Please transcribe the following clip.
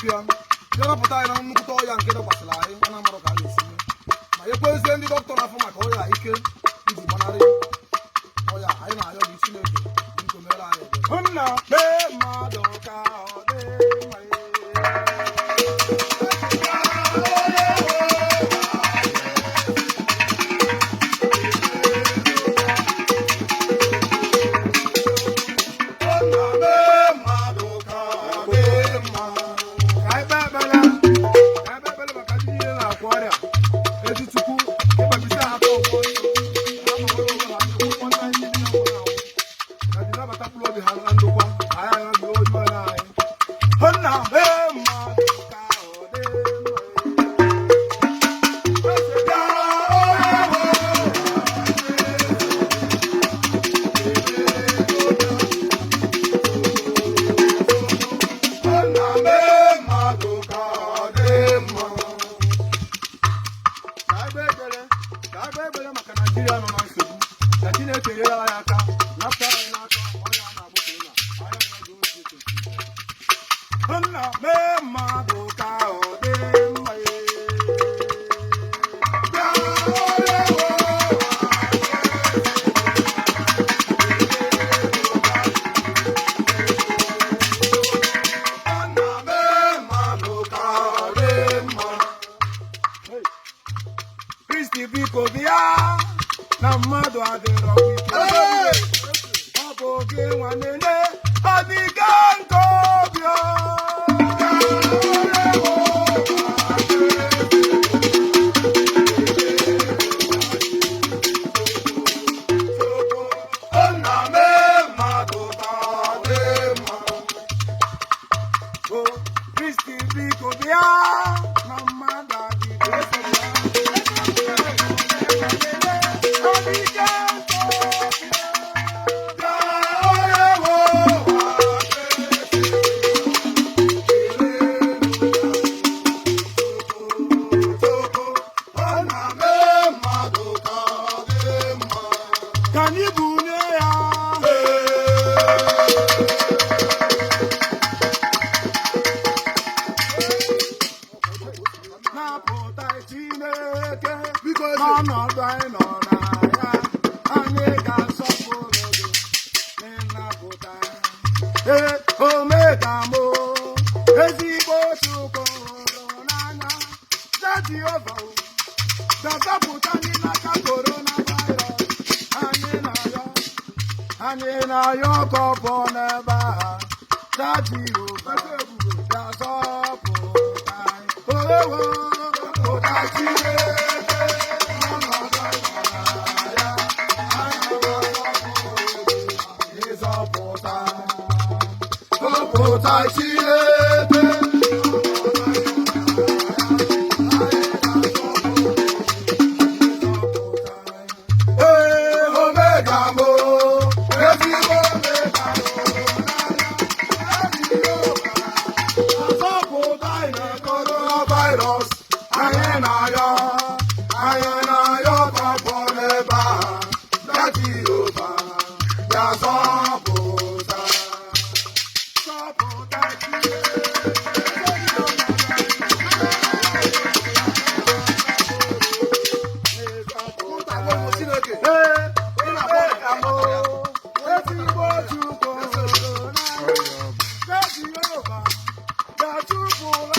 Ike ya bịa napụta anyị na nnukwute ọya nke dakwasịrị anyị a na-amarụ ka a ga-esi mee ma nyekwezie ndị dọkịta na-afụ maka ọya ike iji gbanarị ọya. Anyị na-ayọ gị, Chineke, biko mere anyị ebere. Nna, mee mmadụ ka ọ dị mma. Nna, mee mmadụ ka ọ dị mma. Ka anyị kpee ekpere, ka anyị kpee ekpere maka ndị niile na-akwa ọrịa. Ezi Chukwu, ịkpabisi ha aka ọgwụ ha ma nwere onwe ha, ndị nwanne anyị ndị na-anwụ anwụ ka dị nabata mkpụrụ obi ha na ndokwa. Anyị arịọ gị, oju onye anyị. Nna, mee mmadụ ka ọ dị mma. Bịa, onye nwe. Nna, mee mmadụ ka ọ dị mma. Ka anyị kpee ekpere, ka anyị kpee ekpere maka Naijiria nọ na nsogbu, ka Chineke nyere anyị aka napụta anyị n'aka ọrịa a na-agbụ korona. Anyị arịọ gị, ozi. Nna, mee mmadụ ka ọ dị mma. Bịa, onye nwe. Nna, mee mmadụ ka ọ dị mma. Kristi, biko bịa na mmadụ adịrọ ike. Ọ bụ gị nwa na-enye ọdịga nke obi. Nna, mee mmadụ ka ọ dị mma. O Kristi, biko bịa na mmadụ adịghị ọdịga nke obi. Bịa, onye nwe ụwa. Nna, mee mmadụ ka ọ dị mma. Ka anyị bunye ya. Napụta, Chineke, Biko, eze. n'ọnọdụ anyị nọ na ya. Anyị ga-asọpụrụ gị n'ịnapụta. Ee, omegamo, ezigbo Chukwu hụrụ n'anya. Za Jehova o, ga-azọpụta anyị n'aka korona virus. Anyị na-ayọ, anyị na-ayọ ka ọ pụọ n'ebe a. Za Jehova, ga-azọpụta anyị. Owewo, pụta, Chineke, n'ọnọdụ anyị nọ na ya. Anyị ga-asọpụrụ gị ịzọpụta. Zọpụta, Chineke. Ee, omega mo, ezigbo omega mo, zọpụta anyị na coronavirus. Anyị na-ayọ, anyị na-ayọ ka ọ pụọ n'ebe a. Bịa, Jehova, bịa zọpụta. Zọpụta, Chineke. Chineke. Ee, omega mo, ezigbo Chukwu hụrụ n'anya. Bịa, Jehova, bịa chụpụrụ